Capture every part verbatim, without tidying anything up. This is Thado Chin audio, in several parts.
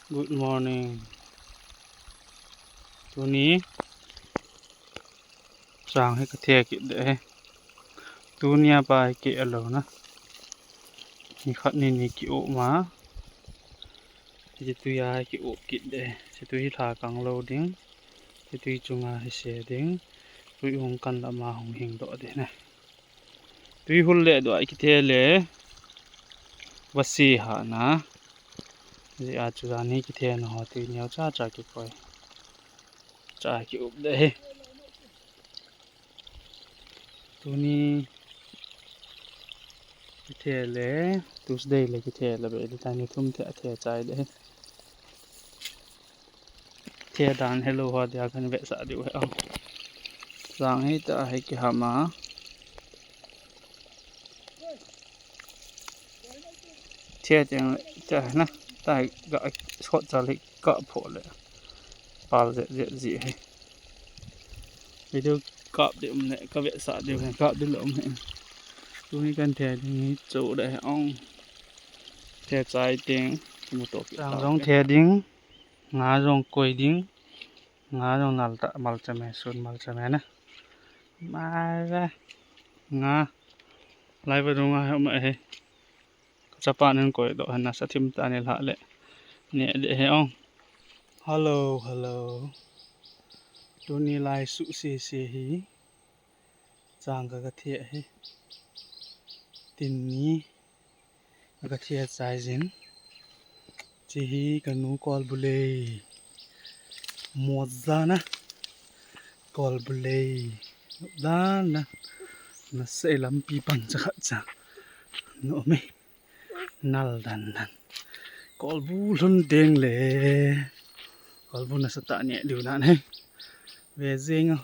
Good morning. Tuni chang hi ka thia kit de hi. Tunia pa hi ke alo na. Ni khat ni ni ki o ma. Hi tui a hi ki o kit de. Hi tui hi thla kang lo ding. Hi tui chunga hi se ding. Tui hung kan lama hung hing do de na. Tui hul le do a ki the le. Vasi ha na. Ji a chu jani ki the na ho tui neo cha cha ki koi. Cha ki up de hi. Tuni ki the le, Tuesday le ki the le be, di tani thum the, the chai de hi. The dan hello ho dia kan ve sa diu he. Sang hi ta hi ki hama. Che tiang le, che na, ta ga sot cha le ka pho le. Pal je je ji he. Video kap de um ne, ka ve sa de he, kap de lo um he. Tuni kan the ding hi cho de he ong. The chai teng, mu to ki. Sang jong the ding, nga jong koi ding, nga jong nal ta, mal cha me, sun mal cha me na. Mara. Nga. Lai va dunga he ma he. Chapa nen koi do hana sa thim ta ni la le. Ne de he ong. Hello, hello. Tuni lai su se se hi. Chang ka ka thia hi. Tin ni. Ka ka thia chai jin. Chi hi ka nu kol bulei. Mo jana. Kol bulei. Jana. Na se lampi pang cha khat cha. No me. Nal dan dan. Kol bu lhun ding le. Kol bu na sa ta ne diu dan he. Ve jing o.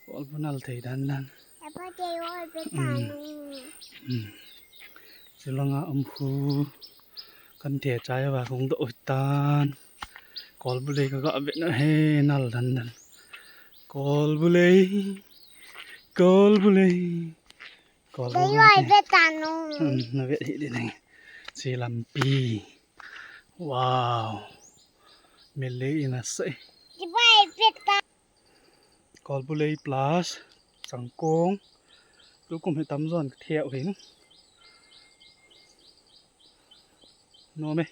Kol bu nal thei dan dan. Apa te oi pe ta nu. Chulanga um khu. Kan the chai va kong do tan. Kol bulei ka ga ve na he nal dan dan. Kol bulei. Kol bulei. Kol bulei. Te oi pe ta nu. Na ve hi de nang. Si lampi. Wow. Melei ina sai. Te oi pe ta. Kol bulei plus changkong. Tukum hi tamjon ka thia hin. No me.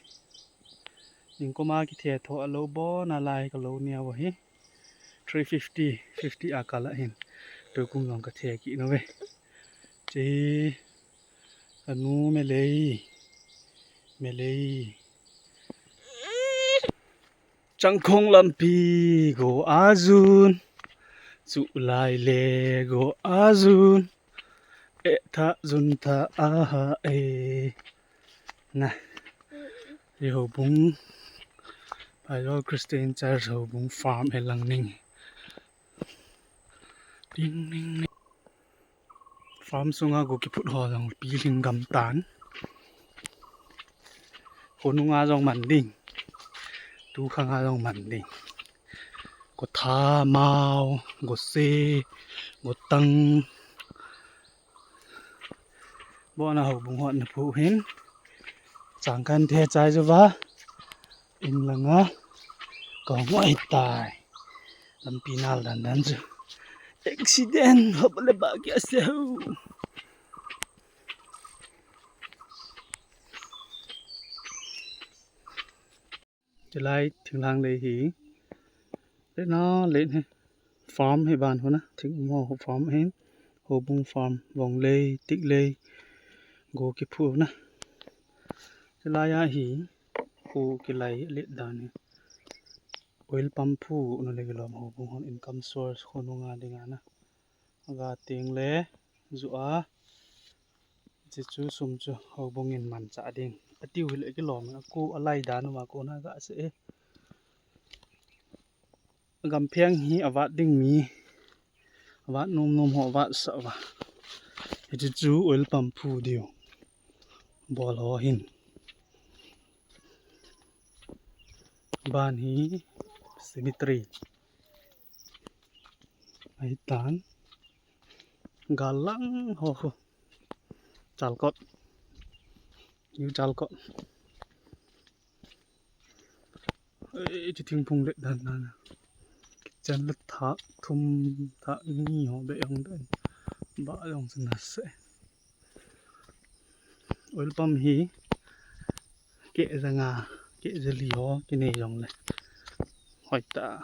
Ning koma ki thia tho a lo bo na lai ka lo nia wa hi. Three fifty, fifty a kala hin. Tukum jong ka thia ki no ve. Che. Ka nu melei. Melei. Changkong lampi go ajun. Chu lai le go ajun. E tha jun tha a ha e. Na. Hi Houbung. Paizawl Christian Church Houbung farm he lang ning. Ding ding ding. Farm sunga go kiphut ho jong pi hling gam tan. Khonunga jong man ding. Tu khanga jong man ding. Go tha mau, go se, go tang. Bona Houbung hot na phu hin. Chang kan the chai jo va. In langa. Ko ngoi tai. Lampi nal dan dan chu. Accident hop le ba kya se ho. Chulai thinglhang lei hi. Le na le hi. Farm hi ban hona. Thing mo ho farm hin. Houbung farm. Vong lei, tik lei. Go kiphu na. Chulai a hi. Khu kilai le dan hi. Oil pump phu na le kilom Houbung hon income source khonunga dinga na. Ga ting le ju a. Chi chu sum chu Houbung in man cha ding. A tiu hi le kilom a ku a lai dan ma ko na ga se e. Gam phiang hi a vat ding mi. A vat nom nom ho a vat sa va. Hi chu chu oil pump phu diu. Bol ho hin. Ban hi cemetery. Ahi tan. Galang ho ho. Chalkot. New Chalkot. Ei, chu thingphung le dan dan. Chan le thah thum, thah ni ho be ong dan. Ba ong chu nasa. Oil pump hi keh ja nga, keh ja li ho kinei jongle hoitah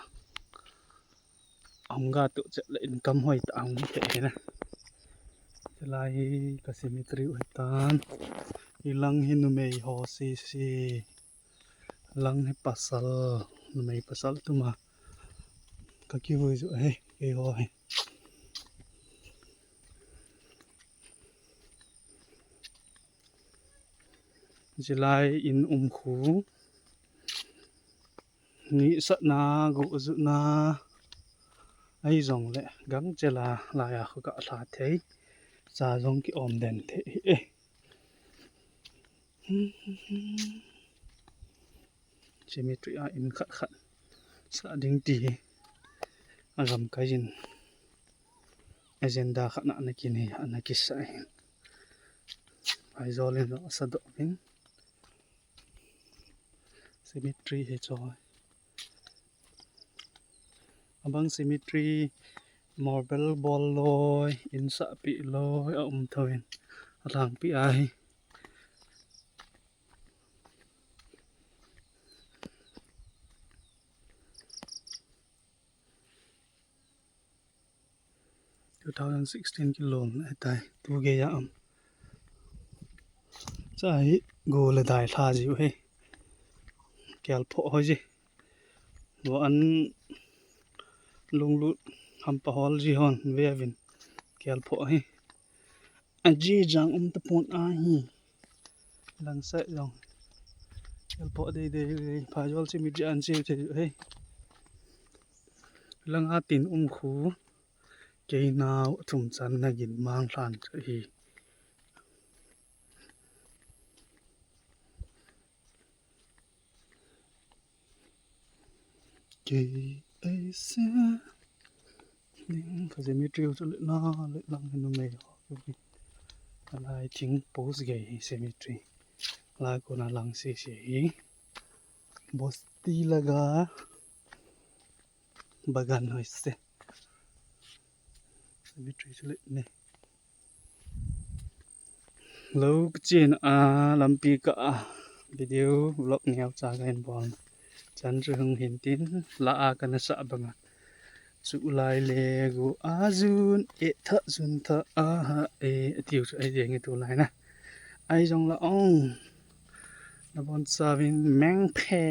a hung ga tuh chet le income hoitah a hung thei hi na. Chulai hi ka cemetery u hitan. Hilang hi numei ho sese. Lang hi pasal, numei pasal tuma ka kivui ju hi, keiho hi. Chulai in um khu. Ni satna, gu jutna, ahi jongle gangchel a laiya khu ka lha thei, cha jong ki om den thei hi e. Cemetery a in khat khat sah ding ti hi agamkai in agenda khat na ana kinei, ana kisah hin. Aizawl in jong asa doh vin. Cemetery hi chu. Abang cemetery marble bol loi, in sahpi loi a um tho in. Alangpi ahi. Two thousand sixteen kilom ahitai, tu gei a um. Cha hi gu le dai lha jiu hi. Kelphoh ho ji. Vo an lunglut hampa hol ji hon ve vin. Kelphoh hi. Aji jang um tapon ahi. Langsai jong. Kelphoh dei dei dei. Phaizawl cemetery an cheu cheu hi. Langa tin um khu. Kei nau thum channa gin mang lhan chu hi. Kei ei se ding ka cemetery chu le na le lang hi numei ho. Alai thing post gei hi cemetery. Lai kona lang sese hi. Bosti laga bagan hoise. Cemetery chu le ne. Lou kachin a lampi kah a video vlog neocha kahin bol. Chan chu hung hin tin la a kana sah banga. Chu lai le gu a jun e tha jun tha a ha e atiu chu ahi ding e tulai na. Ahi jong la ong. Nabonchauvin mengphe.